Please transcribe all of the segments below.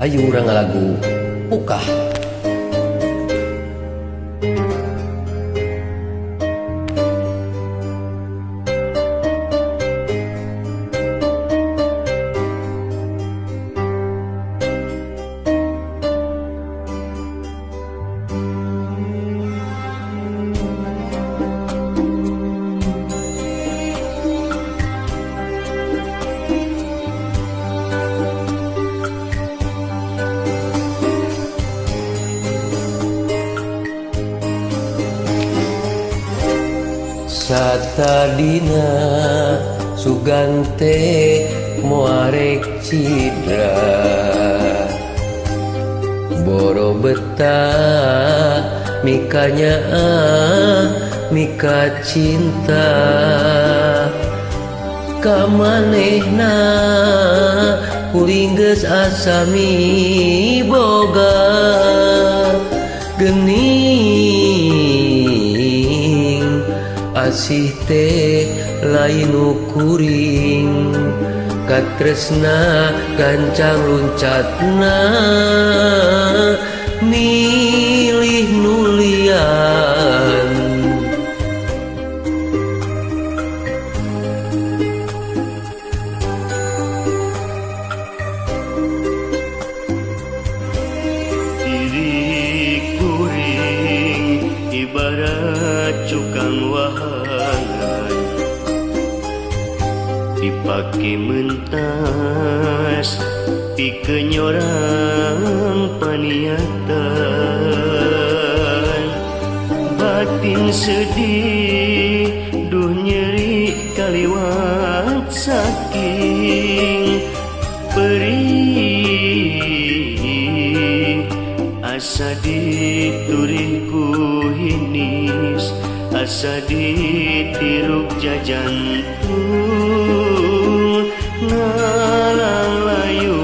Ayo urang ngalagu Pukah. Satadina sugante moarek cidra, boro beta mikanya mika cinta. Kamanehna kuring geus asa miboga geuning asih teh lain kuring, katresna gancang luncatna milih nulian. Diri kuring ibarat cukang wahangan, dipake mentas pikeun nyorang paniatan. Batin sedih duh nyeri kaliwat saking perih, asa diturih ku hinis, asa ditiruk jajantung ngalang layung.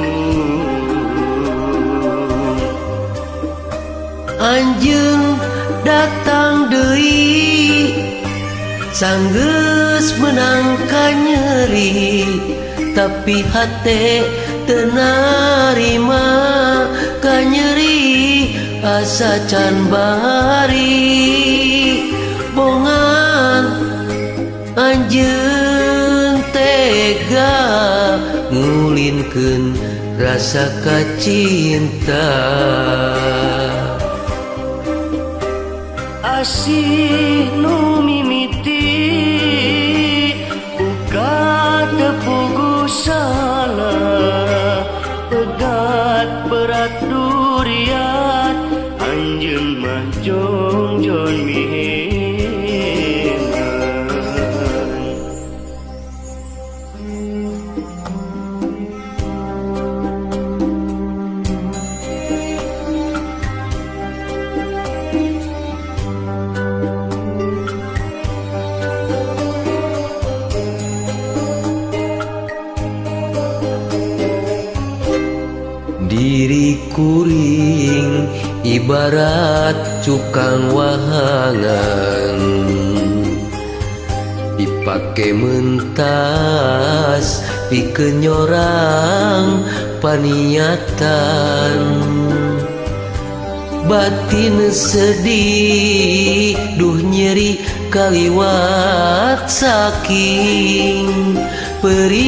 Anjeun datang deui sanggeus menang kanyeri, tapi hate teu narima kanyeri asa can bari. Bongan anjeun tega ngulinkeun rasa kacinta. Asih nu mimiti buka tepugu salah, pegat berat duriat anjeun mah jongjon mihenan. Diri kuring ibarat cukang wahangan, dipake mentas pikeun nyorang paniatan. Batin sedih duh nyeri kaliwat saking perih,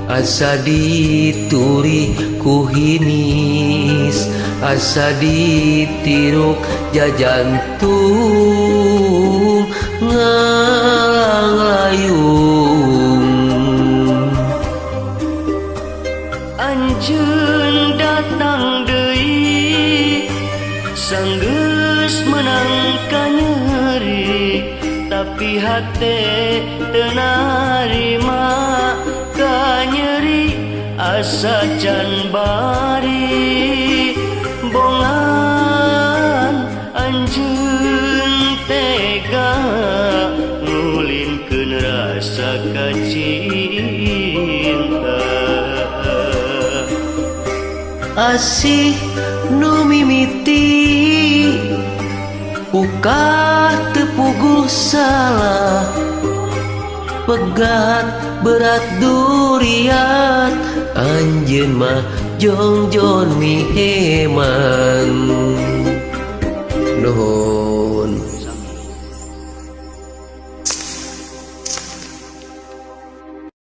asa dituri ku hinis, asa ditiruk jajantung ngalang layung. Anjeun datang deui sanggeus menang kanyeri, tapi hate teu narima kanyeri asa can bari. Bongan anjeun tega ngulinkeun rasa kacinta. Asih nu mimiti pukah teu puguh salah, pegat berat duriat Anjeun mah jongjon mihemang.